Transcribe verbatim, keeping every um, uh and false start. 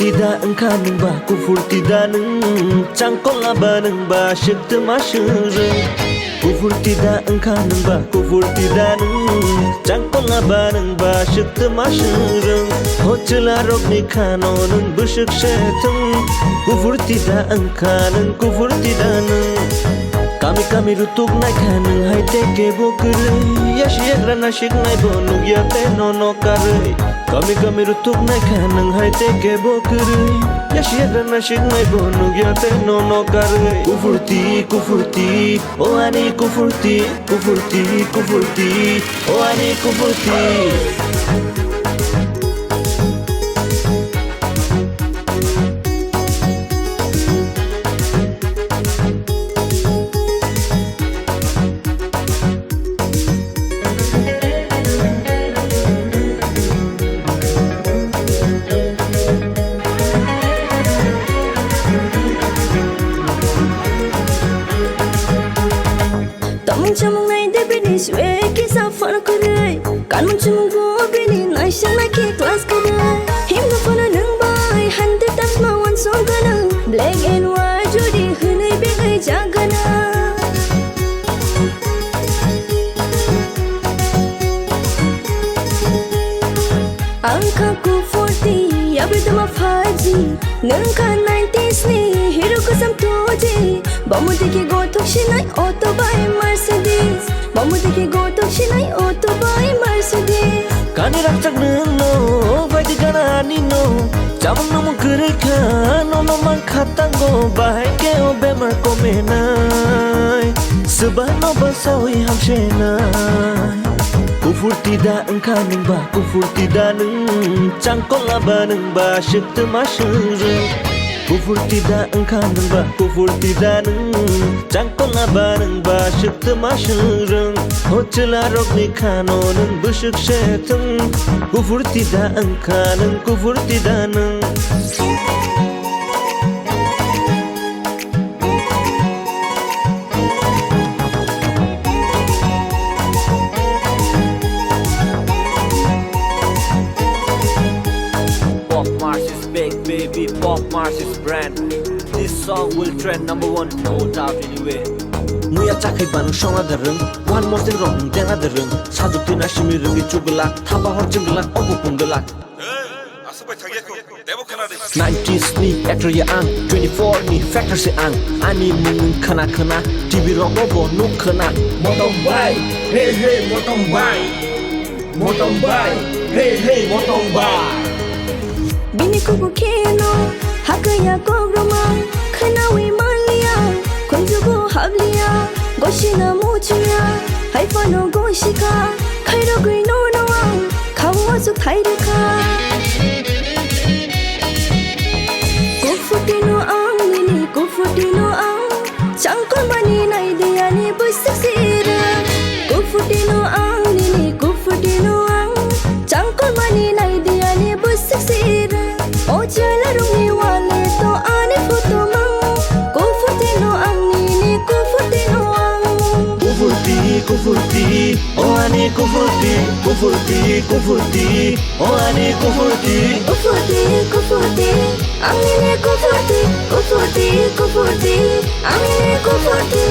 Tida wngkha nwngba kufur tida nwng, changkola ba nwngba swktwma swrwng. Kufur tida wngkha nwngba kufur tida nwng, changkola ba nwngba swktwma swrwng. Ho chwlarokni khano nwng bwswk se thwng, kufur tida wngkha nwng kufur tida nwng. Kami kami rutuk naikha nwng hai tei kebo kwrwi, yasi yagra naisik naibo nukya tei nono karwi. Kami kami rutuk naikha nwng hai tei kebo kwrwi, yasi yagra naisik naibo nukya tei nono karwi. Kufur ti, kufur ti, o ani kufur ti, kufur ti, kufur ti, o ani kufur ti. Tongmung chamung nai de bini swe kisa phano kwrwi. Kanmung chumung bo bini naisang nai khe class kwrwi. Himno phano nwng bai hundred times ma wansong gana. Black and white jodi hwnwi begai jagana. Ang kha kufur ti, yabri tama five G. Nwng kha nineties ni hero kwcham two G. Bamu dikhe gothok sinai auto bai Mercedes. Bamu dikhe gothok sinai auto bai Mercedes. Kani rakchak nwng no, bai di gana ani no. Chamung nungmung kwrwi kha, nono mang kha tango, bahai khe o bemar komenai. Swbano bwsaui hamsenai. Kufur tida wngkha nwngba kufur tida nwng, changkola ba nwngba swktwma swrwng. Kufur tida wngkha nwngba kufur tida nwng, changkola ba nwngba swktwma swrwng. Ho chwlarokni khano nwng bwswk se thwng, kufur tida wngkha nwng kufur tida nwng. Pop Mars is back, baby. Pop Mars is brand. This song will trend number one, no doubt anyway. Muya chakhai banu songna da rwng, one more thing rok dena da rwng. Sajwk twi nasimi rwngwi chugwlak, thapa hor chwngwlak, obo pungwlak. Nineties ni actor ya ang, twenty-four ni factor se ang. Ani mung khana khana, T V rogo bo nuk khana. Motom bai, hey hey motom bai. Motom bai, hey hey motom bai. Bini kubu kheno, hakaya kogroma, khanawi manliya, khunjugo habliya, goshina muchiya, hai phano goshika, khairogwi nono ang. Khawo aswk thai rwkha. Kufur tino ang nini, kufur tino ang. Changkolmani nai di ani bwswk sira. Kufur tino ang nini, kufur tino ang. Changkolmani nai di ani bwswk sira. O chwlarokni wale to ani photo mang. Kufur tino ang nini, kufur tino ang. Kufur ti, kufur ti. O ani kufur ti, kufur ti, kufur ti. O ani kufur ti. Kufur ti, kufur ti. Ang nini kufur ti, kufur ti, kufur ti. Ang nini kufur ti.